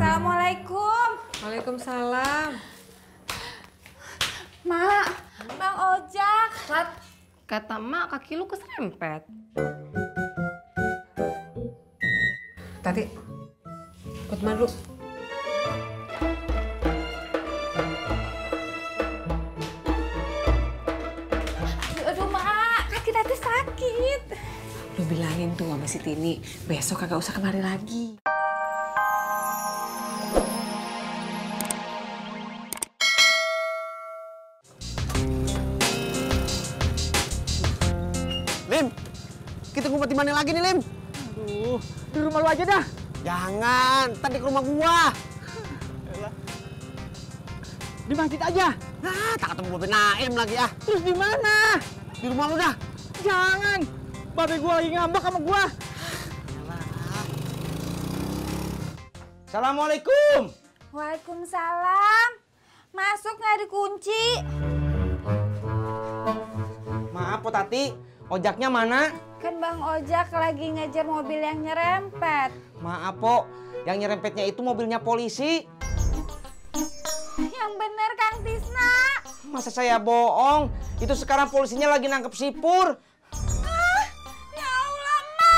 Assalamualaikum. Waalaikumsalam. Mak, Bang Ojak. Kata mak kaki lu keserempet. Tadi, ikut mak dulu. Aduh Mak, kaki Tati sakit. Lu bilangin tuh sama si Tini, besok kagak usah kemari lagi. Lim, kita ngumpet di mana lagi nih, Lim? Aduh, di rumah lu aja dah. Jangan, tadi ke rumah gua. Di masjid aja. Nah, tak ketemu Babe Naim lagi ah. Terus di mana? Di rumah lu dah. Jangan. Babe gua lagi ngambek sama gua. Assalamualaikum. Waalaikumsalam. Masuk nggak dikunci? Maaf, Po Tati. Ojaknya mana? Kan Bang Ojak lagi ngejar mobil yang nyerempet. Maaf, Po. Yang nyerempetnya itu mobilnya polisi. Yang bener Kang Tisna. Masa saya bohong? Itu sekarang polisinya lagi nangkep si Pur. Ya Allah, Mak.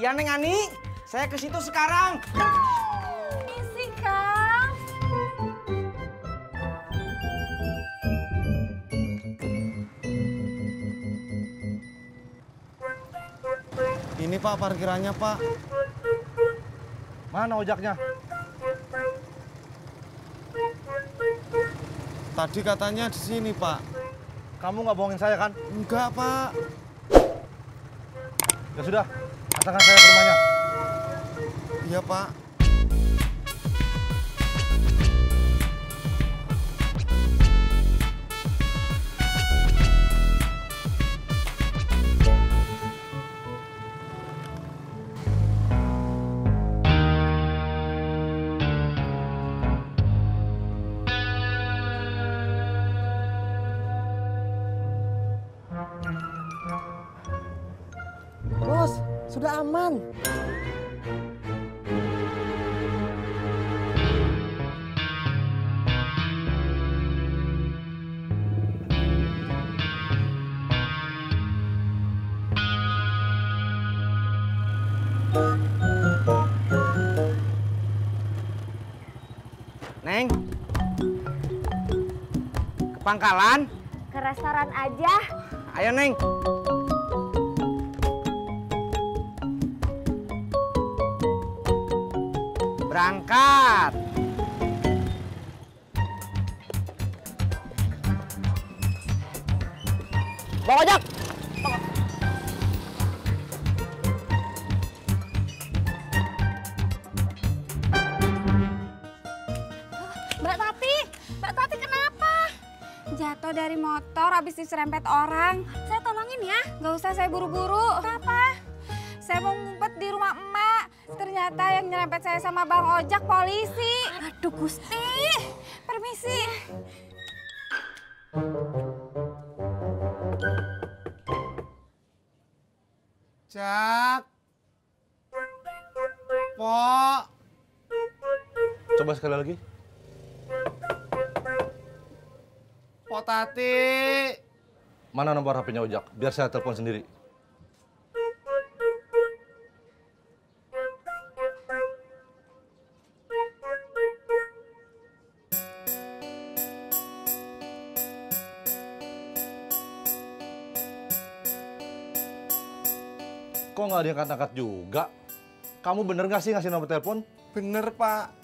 Iya, Neng Ani. Saya ke situ sekarang. Misi Kang. Ini Pak parkirannya Pak. Mana ojaknya? Tadi katanya di sini Pak. Kamu nggak bohongin saya kan? Enggak Pak. Ya sudah, antarkan saya ke rumahnya. Iya Pak. Bos, sudah aman. Neng, ke Pangkalan? Ke restoran aja. Ayo, Neng. Berangkat. Bang Ojak. Mbak Tati kenapa? Jatuh dari motor habis diserempet orang. Saya tolongin ya. Gak usah, saya buru-buru. Kenapa? Saya mau ngumpet di rumah emak. Ternyata yang nyerempet saya sama Bang Ojak polisi. Aduh Gusti. Permisi. Jak. Pok. Coba sekali lagi. Pok Tati. Mana nomor HP-nya ojak? Biar saya telepon sendiri. Kok nggak diangkat-angkat juga? Kamu bener nggak sih ngasih nomor telepon? Bener Pak.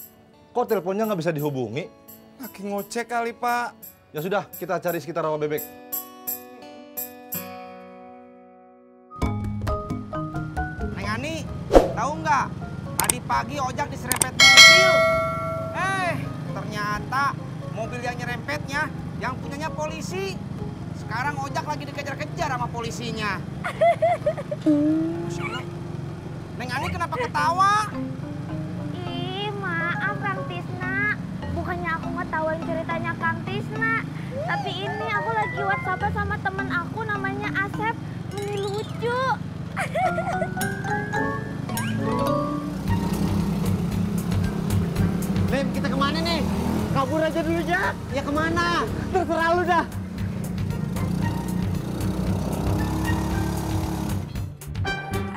Kok teleponnya nggak bisa dihubungi? Lagi ngojek kali Pak. Ya sudah, kita cari sekitar rawa bebek. Neng Ani, tahu nggak? Tadi pagi Ojak diserempet mobil. Ternyata mobil yang nyerempetnya yang punyanya polisi. Sekarang Ojak lagi dikejar-kejar sama polisinya. Neng Ani kenapa ketawa? Ih, maaf Kang Tisna. Bukannya aku ngetawain ceritanya Kang Tisna. Tapi ini aku lagi WhatsApp sama temen aku namanya Asep. Ini lucu. Lim, kita kemana nih? Kabur aja dulu, Jak. Ya kemana? Terserah lu dah.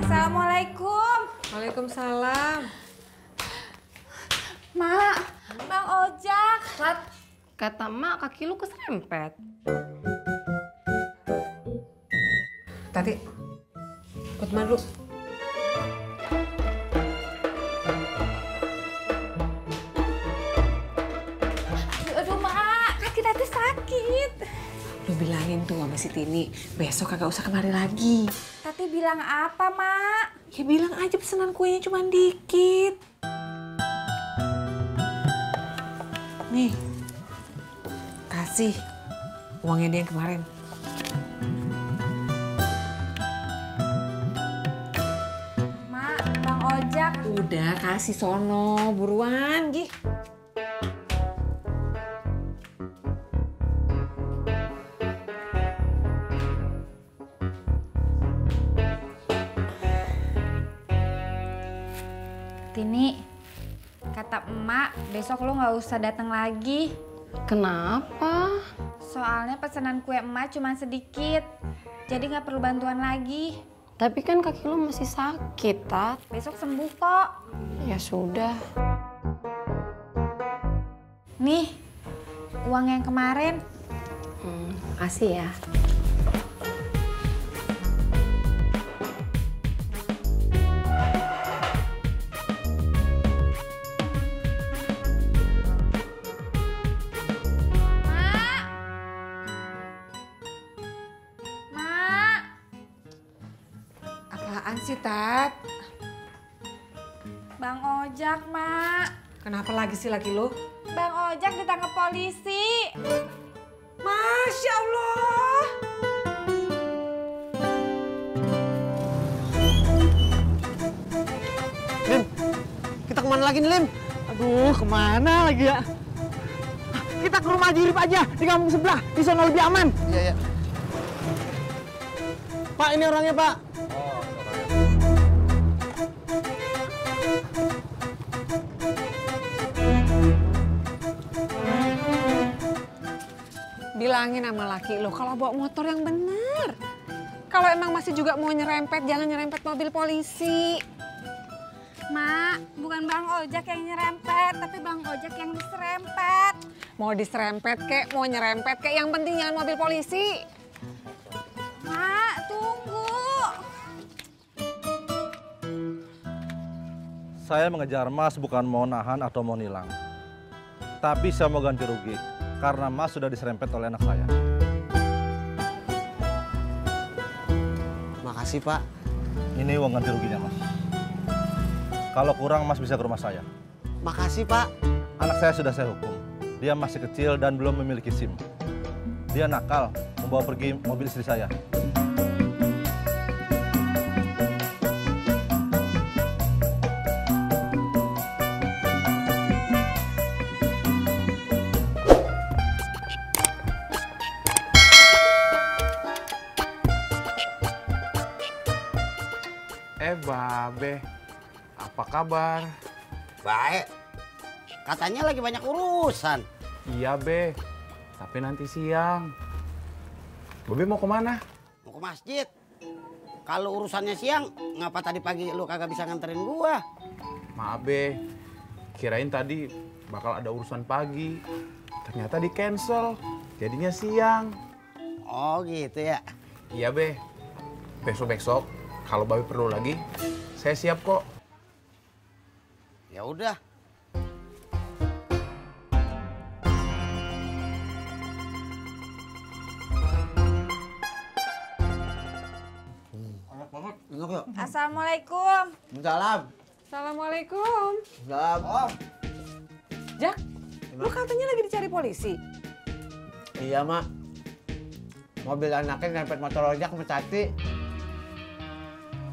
Assalamualaikum. Waalaikumsalam. Mak, Bang Ojak. Rat, kata mak kaki lu keserempet. Tati, ikut emak dulu. Aduh, Mak, kaki Tati sakit. Lu bilangin tuh sama si Tini, besok kagak usah kemari lagi. Tati bilang apa, Mak? Ya bilang aja pesanan kuenya cuma dikit. Nih, kasih uangnya dia yang kemarin. Mak, Bang Ojak. Udah kasih sono, buruan, Gih. Tini, kata emak besok lu nggak usah datang lagi. Kenapa? Soalnya pesanan kue emak cuma sedikit. Jadi nggak perlu bantuan lagi. Tapi kan kaki lu masih sakit, Tat. Besok sembuh kok. Ya sudah. Nih, uang yang kemarin. Makasih ya. Mak! Mak! Apaan sih, Tat? Bang Ojak, Mak. Kenapa lagi sih laki lu? Bang Ojak ditangkap polisi. Masya Allah. Lim, kita kemana lagi nih, Lim? Aduh, kemana lagi ya? Kita ke rumah Haji Urip aja, di kampung sebelah. Di sana lebih aman. Iya, iya. Pak, ini orangnya, Pak. Bilangin sama laki lo kalau bawa motor yang bener. Kalau emang masih juga mau nyerempet, jangan nyerempet mobil polisi. Mak, bukan Bang Ojak yang nyerempet, tapi Bang Ojak yang diserempet. Mau diserempet kek, mau nyerempet kek, yang penting jangan mobil polisi. Mak, tunggu. Saya mengejar Mas bukan mau nahan atau mau nilang. Tapi saya mau ganti rugi karena Mas sudah diserempet oleh anak saya. Makasih, Pak. Ini uang ganti ruginya, Mas. Kalau kurang, Mas bisa ke rumah saya. Makasih, Pak. Anak saya sudah saya hukum. Dia masih kecil dan belum memiliki SIM. Dia nakal, membawa pergi mobil istri saya. Babe, apa kabar? Baik. Katanya lagi banyak urusan. Iya, Be. Tapi nanti siang. Babe mau kemana? Mau ke masjid. Kalau urusannya siang, ngapa tadi pagi lu kagak bisa nganterin gua? Maaf, Be. Kirain tadi bakal ada urusan pagi. Ternyata di cancel. Jadinya siang. Oh gitu ya. Iya, Be. Besok-besok kalau Babe perlu lagi, saya siap kok. Ya udah. Enak banget. Enak ya? Assalamualaikum. Salam. Assalamualaikum. Salam. Jak, lu katanya lagi dicari polisi. Iya, Mak. Mobil anaknya nyerempet motor ojek sama Tati.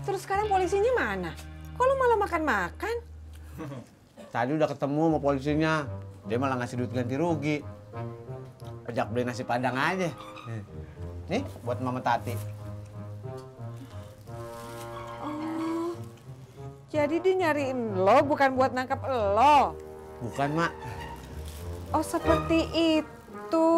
Terus sekarang polisinya mana? Kok lu malah makan-makan? Tadi udah ketemu sama polisinya. Dia malah ngasih duit ganti rugi. Ajak beli nasi padang aja. Nih, buat Mama Tati. Jadi dia nyariin lo bukan buat nangkap lo. Bukan, Mak. Oh seperti itu.